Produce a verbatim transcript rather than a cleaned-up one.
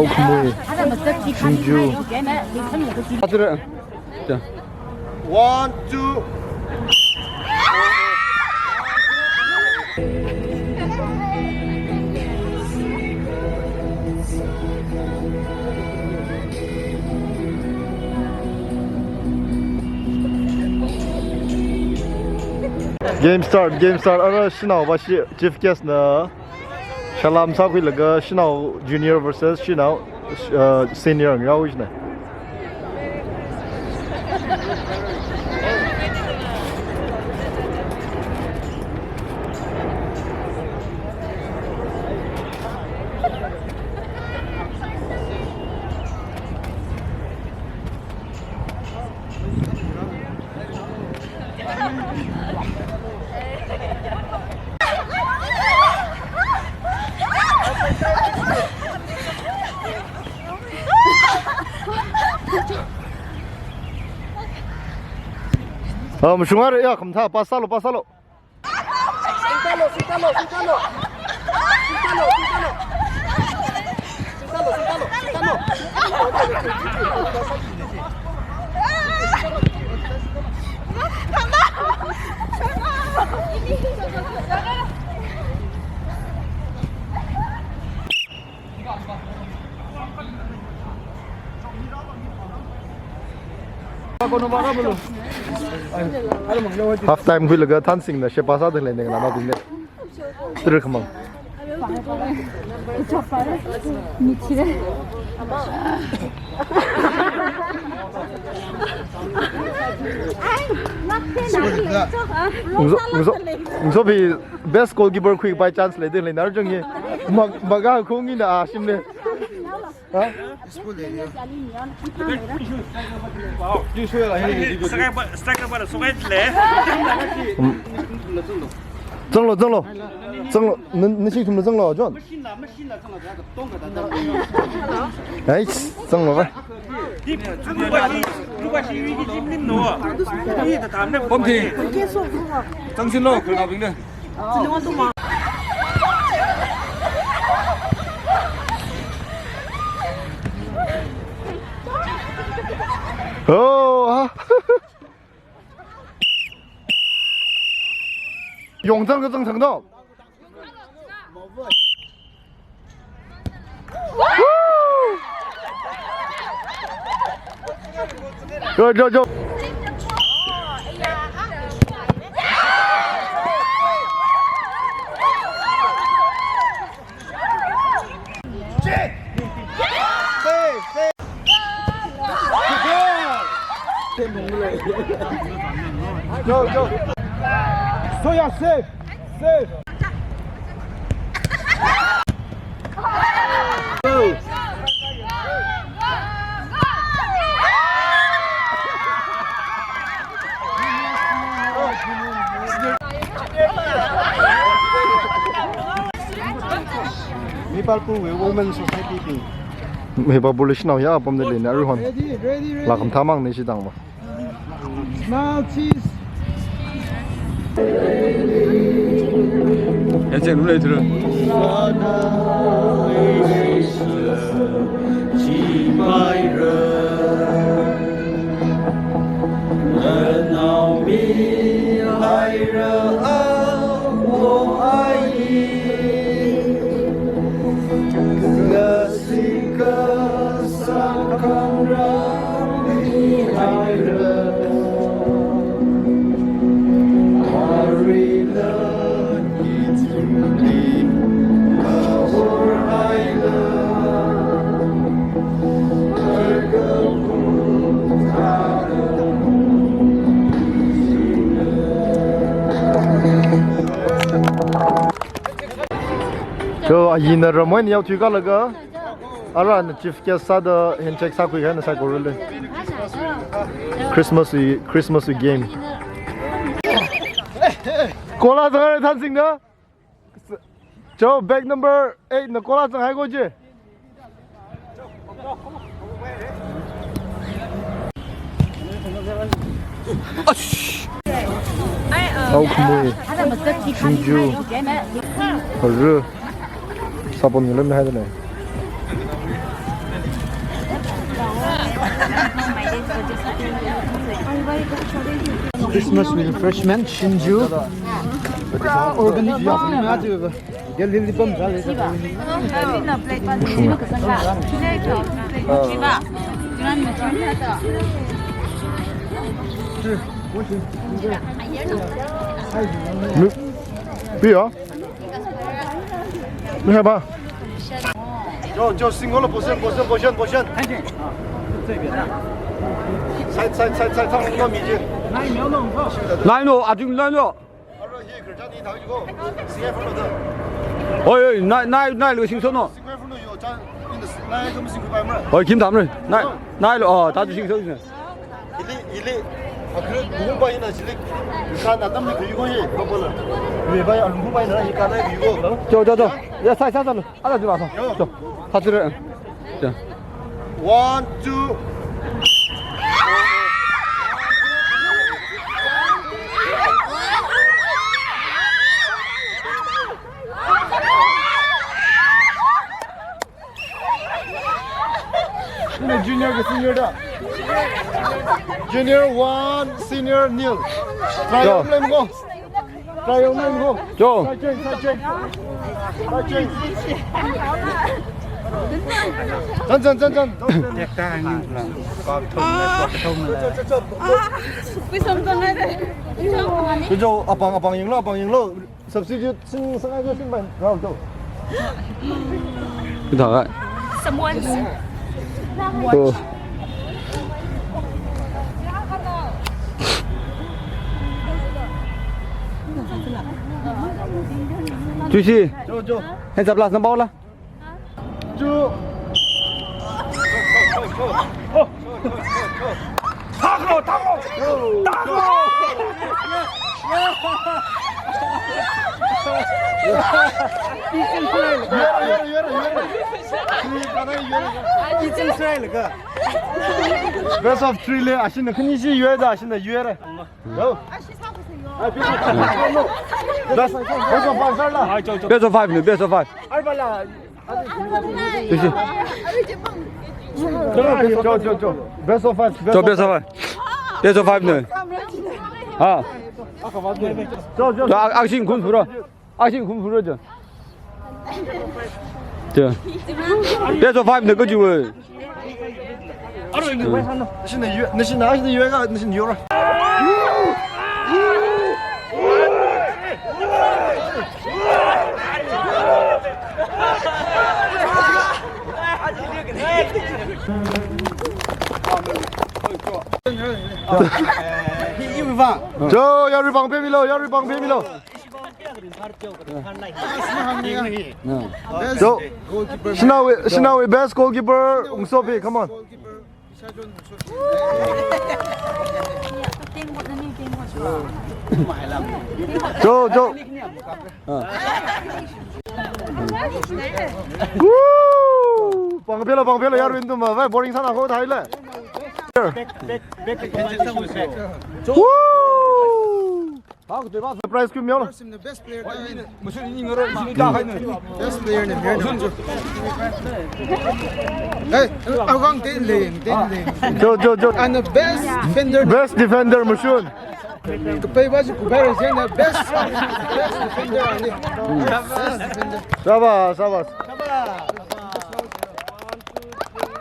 Khumui. Singju. Athura. Ja. One, two. Game start, game start. Ara shanao va shi chief guest na salam sākhuilaga shanao junior versus shanao, uh, senior ngau ishna. Um, shungar ya, khamathā, pass sālu, pass sālu. Half time khuilaga Thansingna shepa sāda leina nganābingna. Tira khamang. Ngzo, ngzo, ngzo bi best goalkeeper khui by chance leida leina arjung ye. Mag-, maga khung ina a shim le. Ha? Striker, striker ba la sokai le. Zanglu, zanglu. Zanglu, na, nashi thumna zanglu, John. Ai, zanglu ba. Pom thi. Zangsinlu, khunaobingna. Oh, ha. Yongzang kazang thang dong. Go, go, go. Go, go. Soya, safe, safe. Go. Mipalpu Women Society bing. Mipalpu lishnao ya apam de lena ruhon. Ready, ready, ready. Lakam thamang ni shidang ba. Smile, cheese. Ya, check, lu le, through. So, ayina ramwui ni yau tui kalaga, ara na chief guest sāda handshake sākhui kahaina saikorali. Christmas wui, Christmas wui game. Kola zangare Thansingna. Cho, bag number eight na kola zanghai ko je. Ash. Au khumui. Singju. Haru. Sapon ngilam hai dane. Christmas refreshment, shinju. Organic farming. Pi ya? Ni hai ba? Jo, jo, single position, position, position, position. Side, side, side, side, thang no mi ji. Nai no, ajung nai no. Oi, oi, nai, nai, nai lo singso no. Oi, kim tham re. Nai, nai lo, oh, ta tu singso ne. Ili, ili. Akre, bu ba ina chili. Kan atam ni kuyu ko ye, ko bola. Ye ba ya, bu ba ina, ye kan ai kuyu ko. Jo, jo, jo. Ya, sai, sai, sai lo. Ala ji ba sa. Jo. Jo. Sa ji re. Jo. One, two. Senior, junior ka senior da. Junior one, senior nil. Try Jo. Out lem go. Try out lem go. Jo. Side change, side change. Side change. Chan, chan, chan, chan. Kujo, apang, apang yanglo, apang yanglo. Substitute sing sangai ko sing ban rau to. Kita kan? Someone's Oh. Juicy. Jo, jo. Hands up last number lah. Two. Tackle, tackle, tackle. Best of three le, ashina khani shi yue da, ashina yue re. Go. Best, best of five, sir la. Best of five ne, best of five. Arba la. Juicy. Jo, jo, jo. Best of five, Jo, best of five. Best of five ne. Ha. Jo, jo. Jo, a-, action kun phuro. Action kun phuro jo. Jo. Best of five ne kaji we. Nashina yue, nashina, nashina yue ka, nashina yue ra. Jo, yarui pāng pemilo, yarui pāng pemilo. Jo, shanawui, shanawui best goalkeeper, Ungsopi, come on. Jo, jo. Woo! Pāng pemilo, pāng pemilo, yarui nathum, vai, boring sāna ko thai le. Woo! Surprise kumi yolo. Best player ne, best player ne. Hey, awang ten le, ten le. Jo, jo, jo. And the best defender. Best defender, Mashun. Kapei ba si kubai re sena best, best defender ani. Best defender. Sabas, sabas.